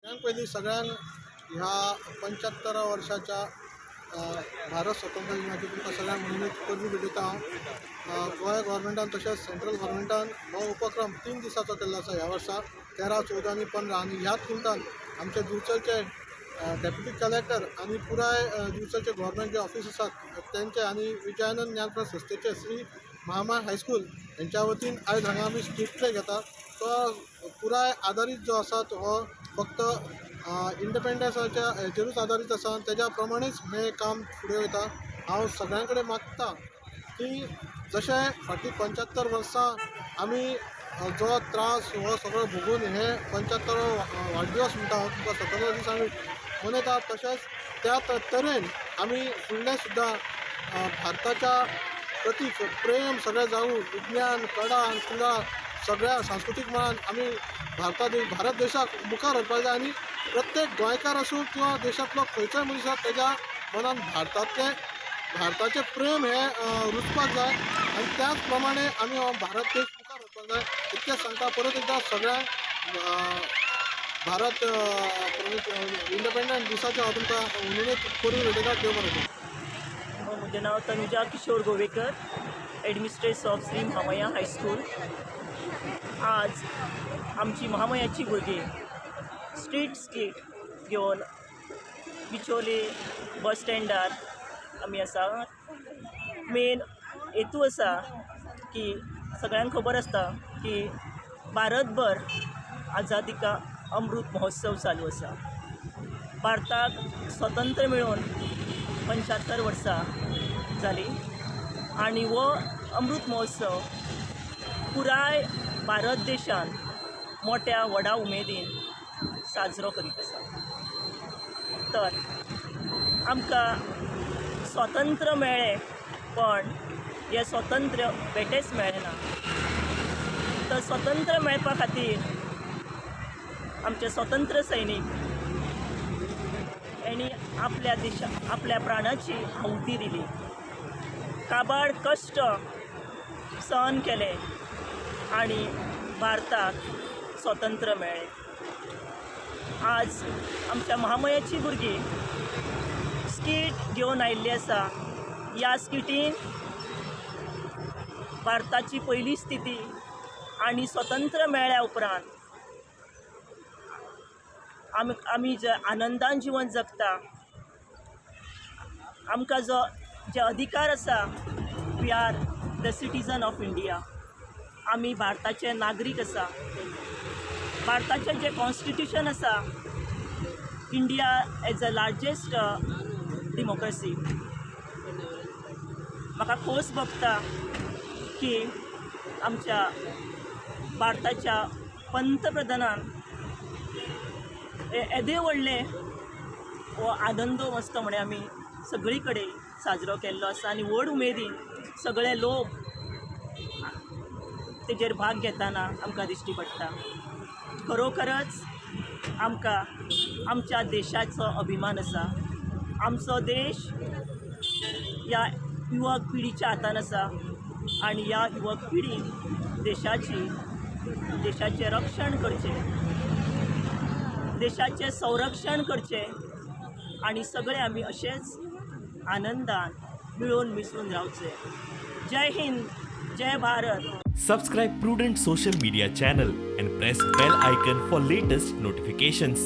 सगळ्यांत पयलीं सगळ्यांक ह्या 75 वर्साच्या भारत स्वतंत्र दिनाची तुमकां सगळ्यांक म्हणून परबीं भेटयता हांव. गोंय गव्हर्मेंटान तशेंच सेंट्रल गव्हर्मेंटान हो उपक्रम 3 दिसांचो केल्लो आसा ह्या वर्सा, 13, 14 आनी 15. आनी ह्याच निमतान आमचे दिवचलचे डेप्युटी कलेक्टर आनी पुराय दिवचलचे गव्हर्मेंट जे ऑफिस आसात तेंचे आनी विजयानंद ज्ञानप्रद संस्थेचे श्री महामाया हायस्कूल हेंच्या वतीन आयज हांगा आमी स्ट्रीट प्ले घेता. तो पुराय आदारीत जो आसा तो हो फक्त इंडिपेंडन्साच्या हेचेरूच आदारीत आसा आनी तेज्या प्रमाणेच हें काम फुडें वयता. हांव सगळ्यां कडेन मागता की जशें फाटीं 75 वर्सां आमी जो त्रास हो सगळो भोगून हे 75 वाडदिवस म्हणटा हांव तुमकां स्वतंत्र दीस आमी मनयता, तशेंच त्या तरेन आमी फुडलें सुद्दां भारताच्या प्रतीक प्रेम सगळें जावूं, विज्ञान, कला आनी कुला सगळ्या सांस्कृतीक मळान आमी भारत देशाक मुखार व्हरपाक जाय. आनी प्रत्येक गोंयकार आसूं किंवा देशांतलो खंयचोय मनीस आसा तेज्या मनान भारताचें प्रेम हें रुजपाक जाय आनी त्याच प्रमाणे आमी हो भारत देश मुखार व्हरपाक जाय. इतकेंच सांगता. परत एकदां सगळ्यांक भारत इंडिपेंडंट दिसाचें हांव तुमकां हुनूनच करून भेटयता. देव बरें करूं. म्हजें नांव Tanuja Kishore Govekar, administrator of Shri Mahamaya high school. आज आमची महामायाची भुरगीं स्ट्रीट स्किट घेवन बिचोले बस स्टँडार आमी आसा. मेन हेतू आसा की सगळ्यांक खबर आसता की भारतभर आझादी का अमृत महोत्सव चालू आसा. भारताक स्वतंत्र मेळून 75 वर्सां जालीं आनी हो अमृत महोत्सव पुराय भारत देशान मोठ्या व्हडा उमेदीन साजरो करीत आसा. तर आमकां स्वतंत्र मेळ्ळें पण हें स्वतंत्र बेठेंच मेळ्ळें ना. तर स्वतंत्र मेळपा खातीर आमचे स्वतंत्र सैनीक हेणी आपल्या देशा आपल्या प्राणाची आहुती दिली, काबाड कश्ट सहन केले आनी भारताक स्वतंत्र मेळ्ळें. आज आमच्या महामायाची भुरगीं स्किट घेवन आयिल्ली आसा. ह्या स्किटीन भारताची पयली स्थिती आनी स्वतंत्र मेळ्ळ्या उपरांत आमी जे आनंदान जिवन जगता, आमकां जो जे अधिकार आसा, we are the citizen of India, आमी भारताचे नागरीक आसा. भारताचें जें कॉन्स्टिट्युशन आसा, India as a largest democracy. म्हाका खोस भोगता की आमच्या भारताच्या पंतप्रधानान येदे व्हडले हो आनंद महोत्सव म्हणे आमी सगळी कडेन साजरो केल्लो आसा आनी व्हड उमेदीन सगळे लोक तेजेर भाग घेतना आमकां दिश्टी पडटा. खरोखरच आमकां आमच्या देशाचो अभिमान आसा. आमचो देश ह्या युवक पिढीच्या हातान आसा आनी ह्या युवक पिढीन देशाचें रक्षण करचें, देशाचें संरक्षण करचें आनी सगळे आमी अशेंच आनंदान मिळून मिसळून रावचें. जय हिंद, जय Bharat. Subscribe Prudent Social Media channel and press bell icon for latest notifications.